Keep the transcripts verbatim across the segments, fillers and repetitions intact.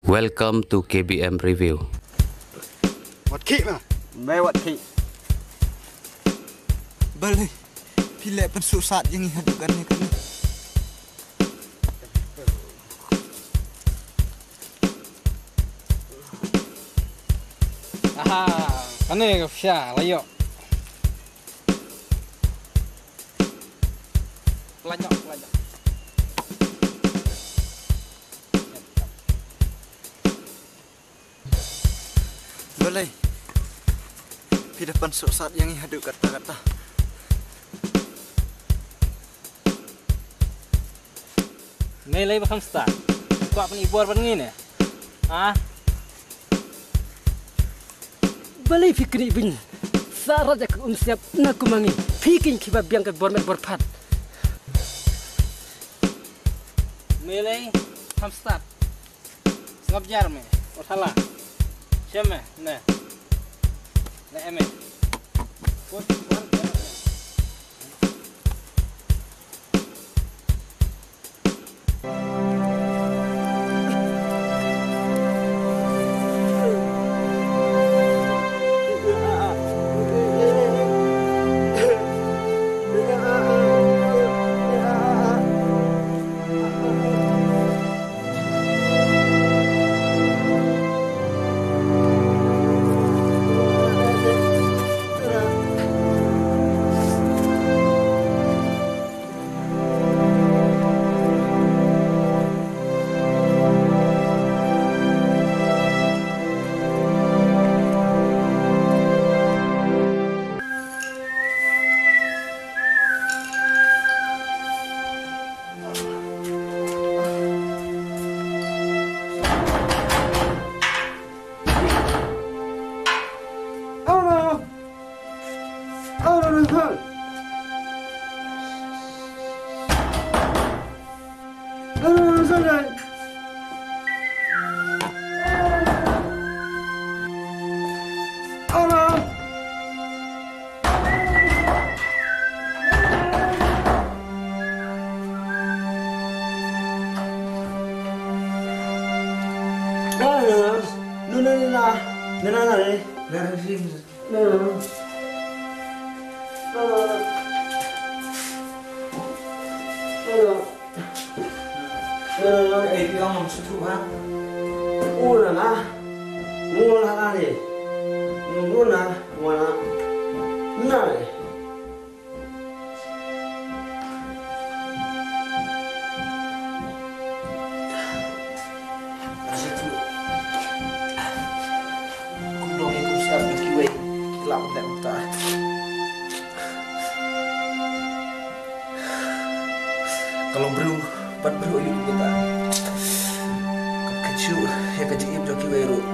Welcome to K B M Review. Wat khih ma. Mai wat khih. Balei phi leh pynsuk sat ïa ngi haduh kane kane. Aha, kane ka pisa la ïoh. Pelajak, pelajak. Balei phi da pynsuk sat ïa ngi haduh katta katta? Me lei ba kham stad. Kwah pyni bor ban ngi ne? Ah? Balei phi kri bin sa rat ïa ka um siap na kum ma ngi. Phi kin ki ba biang ka bor met bor phat. Me lei kham stad. Sngap jar me, o thala. Shem me, ne. Ne eme. Kot bar jar me. Ka long briew bad briew ayu kumta. Ka kynju ïa ka jingim jong kiwei ruh.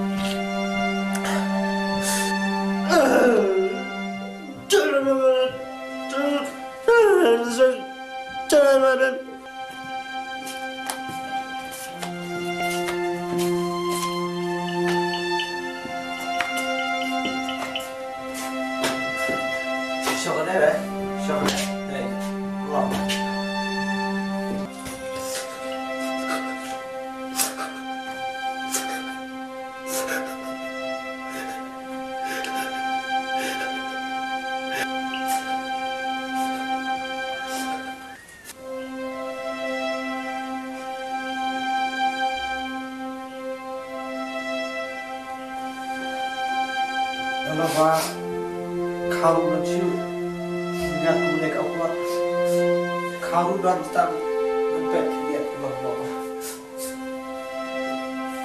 Ela ba kharu na chu nya ku ne ka kwa kharu dan tan pet kiat ba ba.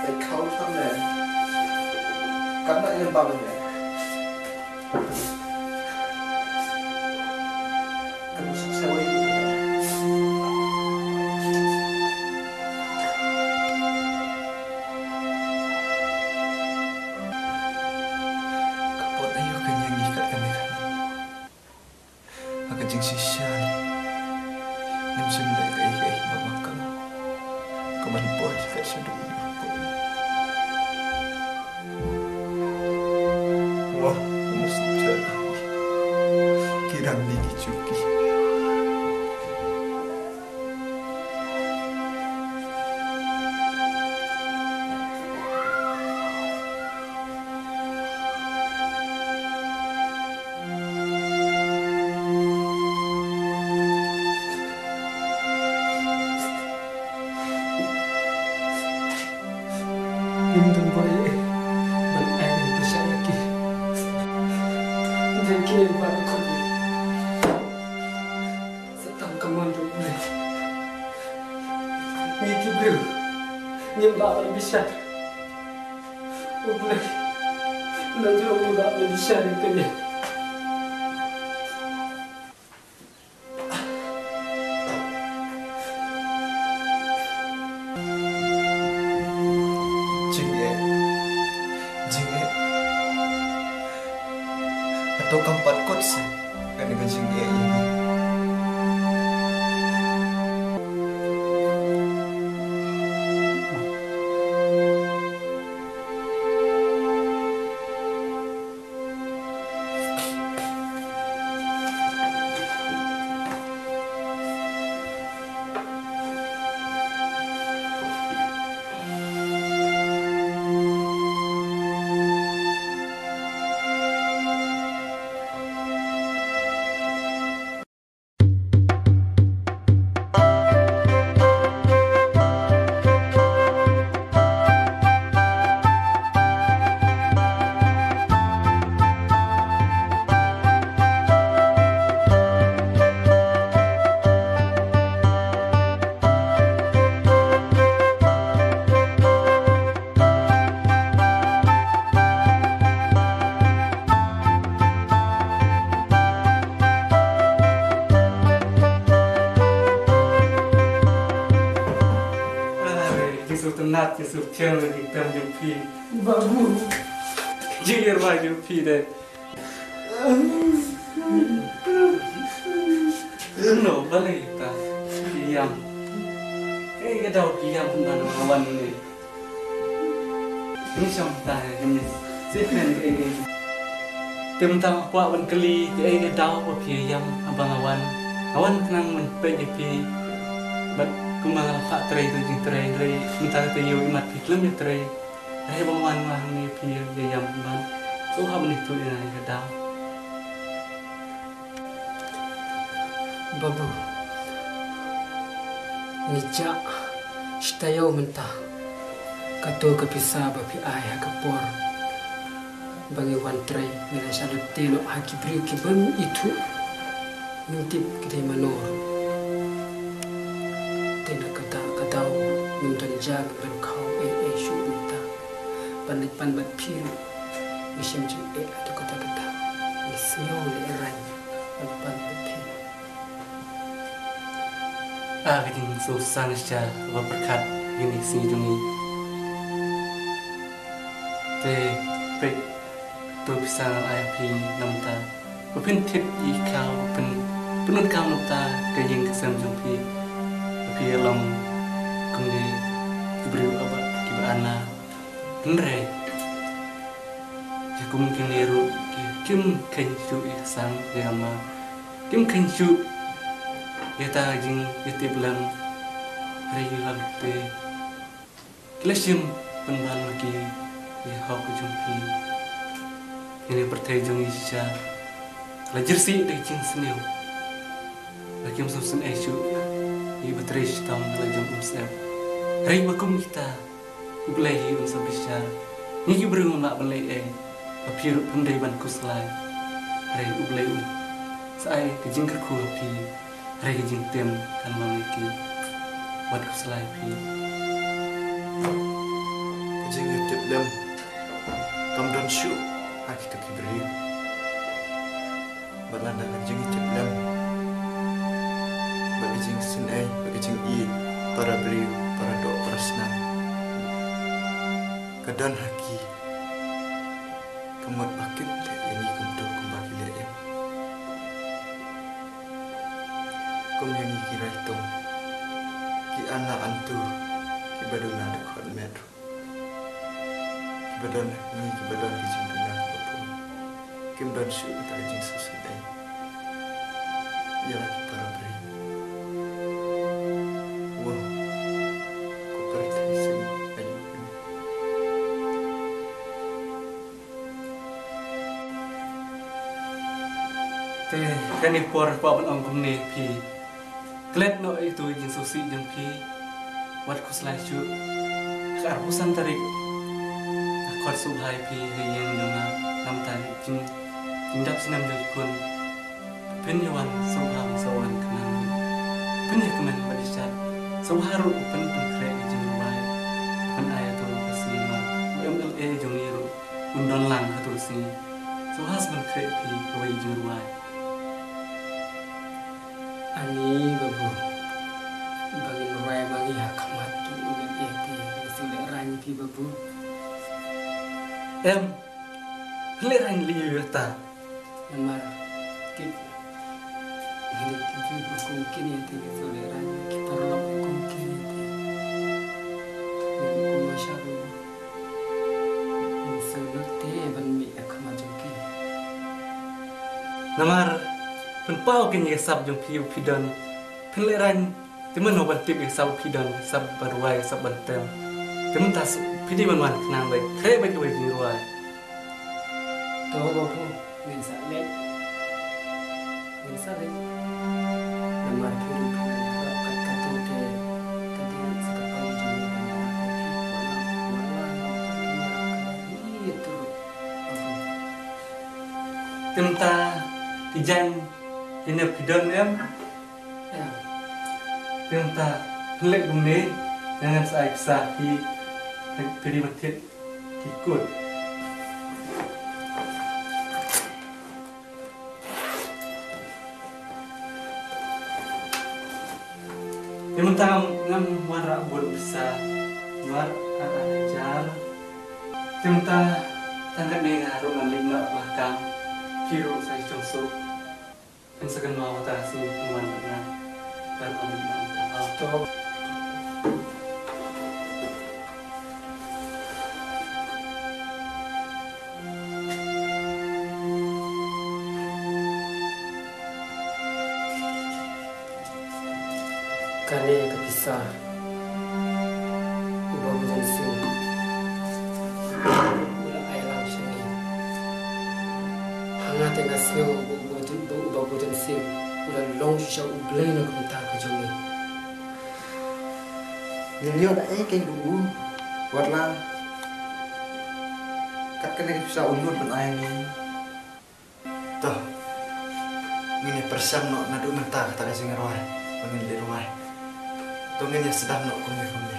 Pet kharu tan ne. Kan na ina ba ne. Ka pot aïu ka ñiang ïa kat kane kane. Ha ka jingshisha ngim shym leh kaei kaei ba ma ka. Ka ban poi ka shaduh. Wah, must turn. Ki dang ni ki chuki. Ngim don bor ei ei ban ai ban pynshai ïa ki. Ïa kine baroh khun sa tam ka mon jong U Blei. Ngi ki briew ngim lah ban bishar. U Blei, na jong u lah ban bishar ïa kane. Jingeh. Jingeh. Hato kam pat kut seh kane ka jingeh ïa ngi? Are, Jisu tynnat, Jisu thiang, Jisu tem jong phi. Babu. Jingïarap jong phi de. Ano, balei ta ïam? Kaei ka daw ïam pynban ha wan ne? Ni shong ta, ni si phen kaei kaei. Te mynta nga kwah ban kylli kaei ka daw ba phi ïam haba nga wan. Nga wan khnang ban peit ïa phi. Bad kumba nga la phah trei tu jingtrei, trei mynta ka taïew imat phi khlem ïa trei. Hynrei ba nga wan hangne phi ïa ïam ban shu hap ban ïathuh ïa nga ïa ka daw. Babu, ngi jah shi taïew mynta. Kato ka pisa ba phi ai ha ka por ba ngi wan trei, ngi la shah lute noh ha ki briew ki bym ithuh. Ngim tip ki dei mano ruh. Te na kata ka daw ngim don ja, ngim don khaw ei ei shuh mynta. Ban leit pan bad phi ruh ngi shem jingeh haduh katta katta. Ngi sngew lehrain ban pan bad phi. Ah, ka jingsngewsih shisha ba pyrkhat ïa kine ki sngi jong ngi. Te peit, to pisa nga ai phi na mynta. Ba phin thied ïa ka, ba phin pyndonkam na bynta ka ïing ka sem jong phi. Ba phi ïa long kumne ki briew kiba, kiba ana. Hynrei ïa kum kine ruh ki kim kheiñ shuh ïa ka sang ïa ka ma. Kim kheiñ shuh ïa ta ka jingïatiplem. Hynrei ïa la te ki la shim pynban ma ki ïa hok jong phi. Ïa kane pyrthei jong ngi shisha la jyrsieh da ka jingsniew. La kim sngewsynei shuh ïa ba trei shitom la jong um sep. Hynrei ba kum kita U Blei hi un sa bishar. Ngi ki briew ngim lah ban leh ei, ba phi ruh phim dei ban khuslai. Hynrei U Blei un sa ai ka jingkyrkhu ha phi. Hynrei ka jingtem kan long ïa ki. Wat khuslai phi. Ka jingïatiplem kam don shuh ha kito ki briew. Bad lada ka jingïatiplem bad ka jingsynei bad ka jingïeit para briew, para doh, para snam ka don ha ki, ka mut ba kin leh ïa ngi kumto kumba ki leh ïa ngi. Kum ïa ngi ki raitung, ki ana antur, kiba duna da khot met ruh, kiba don, ngi kiba don ki jingduna kiba pun, kim don shuh kata ka jingsngewsynei ïa la ki para briew. Wow, ko pyrthei sien ayu kane. Te kane por kwah ban ong kumne phi. Klet noh ïa itu i jingsngewsih jong phi. Wat khuslai shuh. Ka arphew san tarik Wat sngewbha ïa phi ha ïing jong nga, namar jing, jingdap snem jong ki khun. Phin ïa wan sngewbha, wan sngewbha wan khnang. Phin ïa kmen bad ïa shad. Sngewbha ruh phin pynkhreh ïa jingrwai. Phin ai ha to ka sngi namar u M L A jong ngi ruh un don lang ha to ka sngi. Sngewbha sa pynkhreh ïa phi kawei jingrwai. Ani babu, ba ngin rwai ma ngi ha khmat u M L A te, ngi sngewlehraiñ ïa phi babu. Em, lehraiñ lei ïa ta. Namar tip ngi ki ju ba kum kine te ngi sngewlehraiñ, ki paralok kum kine te. Ngi kum ma sha babu. Ngi sngewthuh te ban mih ha khmat jong ki. Namar pynpaw kine ïa ka sap jong phi ba phi don. Phin lehraiñ te mano ban tip ïa ka sap ba phi don, ïa ka sap ban rwai, ïa ka sap ban tem. Te mynta phi dei ban wan khnang bad khreh bad kawei jingrwai. To babu, ngin sa leit. Ngin sa leit. Namar phi ruh phi la ïarap kat katto te ka dei sa ka pali jong ngi ban ïarap ïa phi. Wat la, wat la, wat la, ïarap ka ba ri ïa tu ruh. Babu. Te mynta ki jaiñ kine phi don em? Em. Te mynta phi leit kumne, ngan sa ai pisa phi, phi dei ban thied ki kut. Te mynta ngam wanrah bun pisa, wanrah ar hajar. Te mynta tang katne nga ruh ngan leit noh ba kam, phi ruh sa ïa shong suk. Phin sa kynmaw kata ka sngi phin wan bad nga. Kan ym leit noh mynta. To. Kane ka pisa u Babu Don Sing u la ai lang sha ngi. Ha nga te nga sngew ba u Babu Don, ba u Babu Don Sing u la long shisha u Blei na ka bynta ka jong ngi. Ngin ïoh da ei keiñ u, wat la kat kane ka pisa u nud ban ai ngi. To, ngin ïa pyrshang noh naduh mynta kata ka jingrwai ba ngin leit rwai. To ngin ïa sdang noh kumne kumne.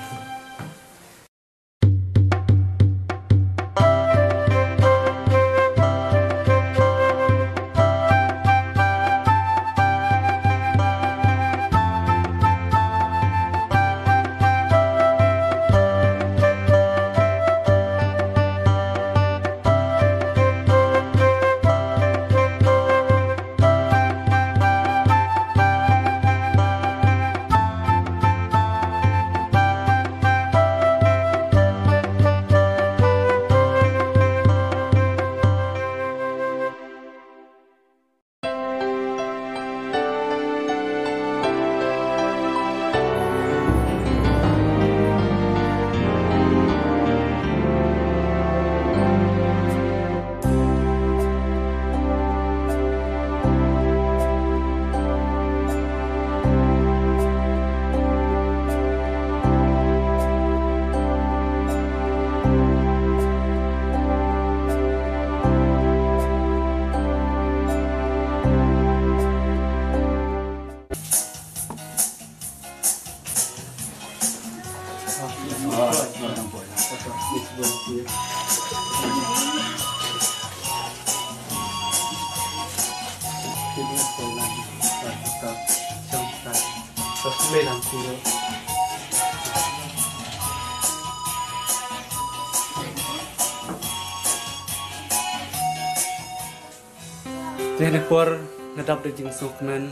Te ha kane ka por nga dap da jingsngewkmen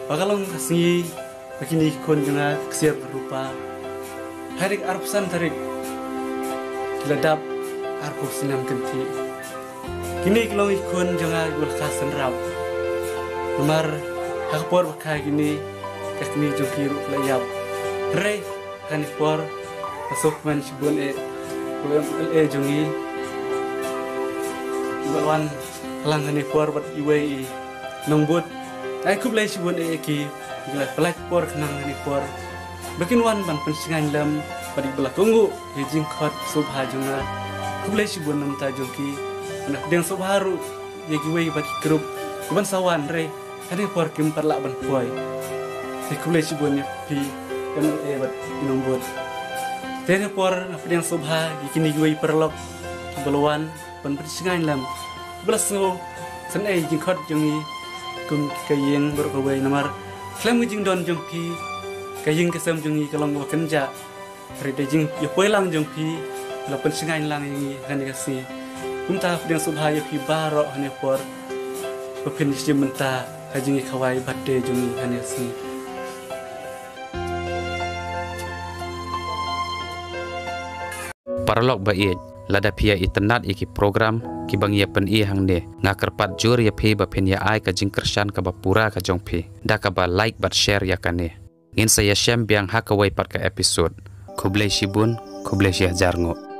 ba ka long ka sngi ba kine ki khun jong nga ka ksiar ka rupa. Ha ka arphew san tarik ki la dap arphew snem kynthih. Kine ki long ki khun jong nga kiba la kha synrap. Namar ha ka por ba kha kine, ka kmie jong ki ruh ka la ïap. Hynrei ha kane ka por nga sngewkmen shibun eh ïa u M L A jong ngi uba la wan lang ha kane ka por bad iwei i nongbud. Ai khublei shibun eh ïa ki, ki la pynlait por khnang ha kane ka por ba kin wan ban pynshngaiñ lem bad kiba la kohnguh ïa ka jingkhot sngewbha jong nga. Khublei shibun namar jong ki. Nga pdiang sngewbha ruh ïa kiwei pat ki group kiban sa wan hynrei ha kane ka por kim pat lah ban poi. Te khublei shibun ïa phi M L A bad i nongbud. Te ha kane ka por nga pdiang sngewbha ïa kine kiwei paralok kiba la wan ban pynsngew lang, ba la sngew san ei jingkhot jong ngi kum ka ïing baroh kawei namar khlem ka jingdon jong phi ka ïing ka sem jong ngi ka long kaba kynjah. Hynrei da jingïapoi lang jong phi la pynsngew lang ïa ngi ha kane ka sngi. Kumta pdiang sngewbha ïa phi baroh ha kane ka por ba phin ïashim bynta ha jingïakhawai birthday jong ngi ha kane ka sngi. Paralok ba ïeit, lada phi ïa itynnad ïa ki program kiba ngi ïa pyni hangne, nga kyrpad jur ïa phi ba phin ïa ai ka jingkyrshan kaba pura ka jong phi da kaba like bad share ïa kane. Ngin sa ïashem biang ha kawei pat ka episode. Khublei shibun, khublei shihajar nguh.